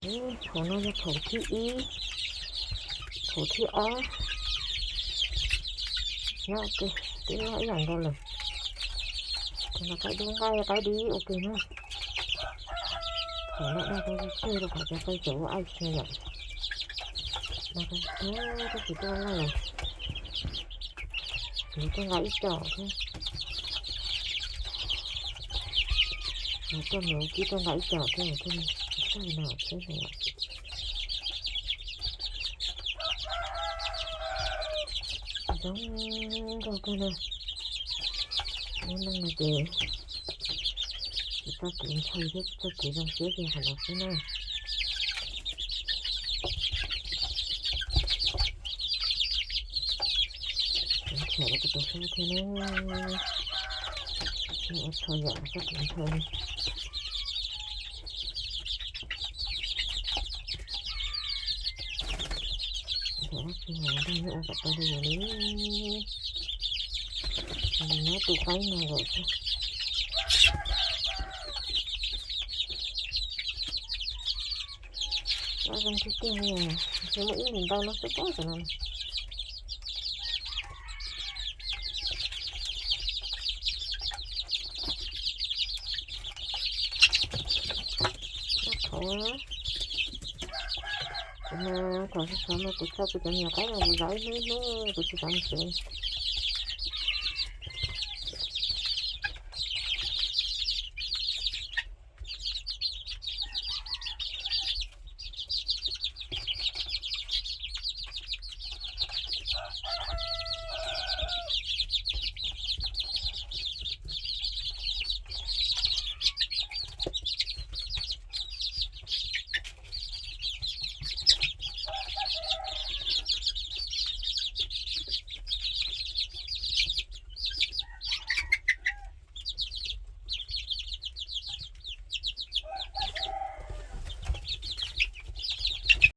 Thaum no yog thaum thib ib, thaum thib ob, nyob twb loj ib yam nkaus lawm. Thaum no qaib dub nqaij qaib dib ua ke na. Thaum no dag rau tseg rau qhov cov qaib tseem ua aib tshia yom. Dag rau tseg tab sis tuaj loj lawm. Kuv tuaj nqa ib co thiab. Kuv tuaj mus kib tuaj nqa ib co thiab, kuv tuaj txog no thiab yom. Zoo nkauj kawg na. Lub neej no ces kuv txoj kev ntshaw thiab kuv txoj kev zoo siab ces qhov no xwb na. Kuv nrhiav rau kuv tus hlub thiab na. Ua txhua yam txoj kev ntshaw li. Nrhiav dab tsi los nrog nyob ua kom tau li yus li. Nyob tus qaib no lawm xwb. Loj zoo tiag tiag li, ntshe muaj ib hlis ntau no xwb pob tam no. Noj qhauv, kuv mas thaum sov sov mas kuv tso kuv cov me nyuam qaib no kuv zov ib hnub ib hnub kuv tsis xav mus tsev.